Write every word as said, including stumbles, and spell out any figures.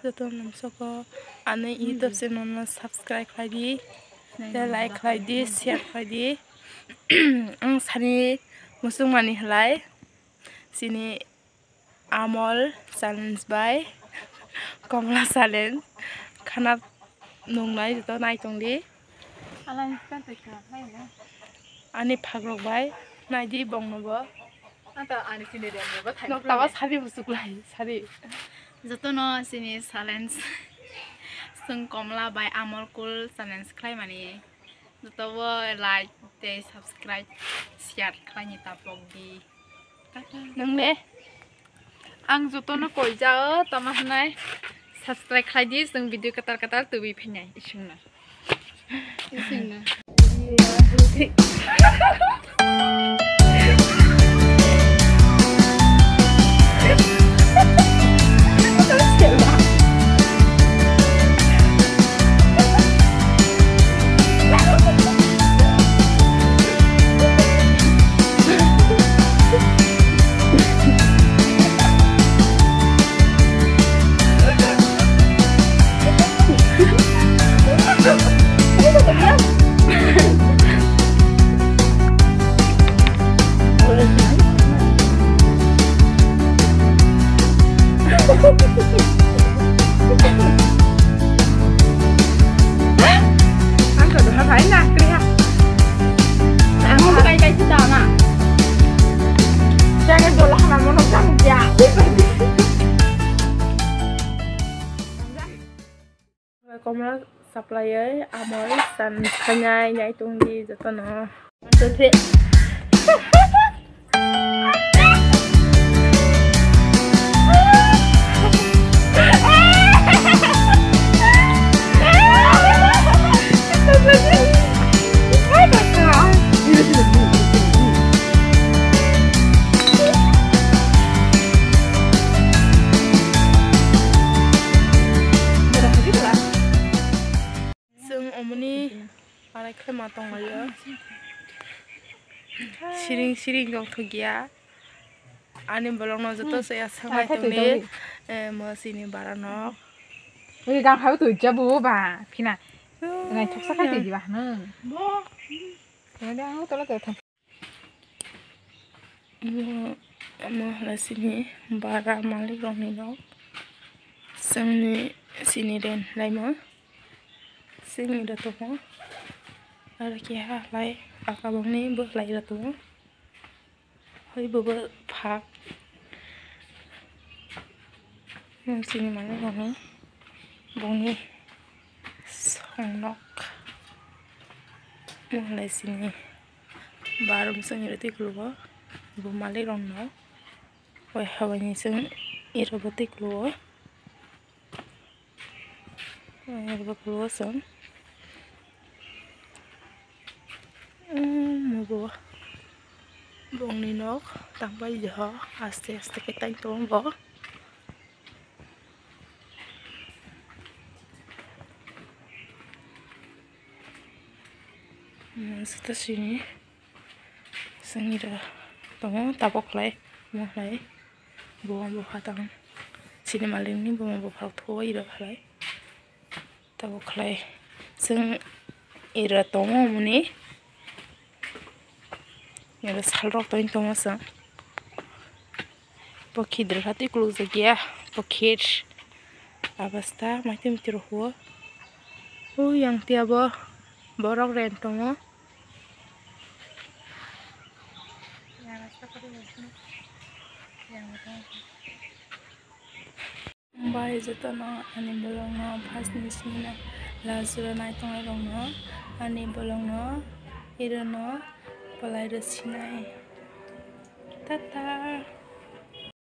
Joto nungsoko ani YouTube channel no subscribe khlai di, tei like khlai di, share khlai di. Ang sani muchungmani halai chini Amol challenge bai Komla challenge khana nungnai joto nai tong di. Ani phagrok bai nai di bongno bo. Nokta o sari buchuk lai, sari. Jotono chini challenge. Chwng Komla bai Amol Cool challenge khlaimani. Jotobo like tei subscribe, share khlaini tapok di. Nung le? Ang jotono koijao, tama hwnai subscribe khlai di, chwng video kwtal kwtal tubui phainai isingno. Isingno. Ang to duha bai na kri ha. Ang kai kai sida na. Jangan dolah na mono jang ja. Komla supply ai amoi san khainai nai tong di jotono. Chwng omoni parai khlai ma tonglaio. Siring siring tongthokya. Ani bolongno joto se aswk naitongni, eh, mo chini bara nok. Ui, gang hao twi jabu ba, phina. Naithok sa khai twi diba hwnwi. Bo. Tole ang tole tole thang. Omo, omo hwlai chini bara malik rokni nok. Chwngni chini rent laima. Chwngni rw tongo. Aro keha lai paka bangni bwkhlai rw tongo. Hoi bo bo phak. Chini malik rokni bongni songnok. Omo hwlai chini. Barum chwng iro tiklugo bo malik rokno wai hawaini chwng iro bo tiklugo. Wai iro bo tiklugo chwng. Umm, bo bongni nok tangbai jaha aste aste khe tang tongo bo. Umm, joto sini chwng iro tongo tabuk khlai, omo khlai, bo bopha tang chini malikni bo bopha rok thuo iro khlai. Tabuk khlai chwng iro tongo omoni. Iro salrok toin tongo chwng. Bo khidrwkha tei kulukjakya bo khir. Abasta maitwi maitwi rw huo. O yang tei abo borok rent tongo. Bai jotono ani bolongno first ni sini last jora nai tongnai rokno ani bolongno irono polai rw sinai. Tata.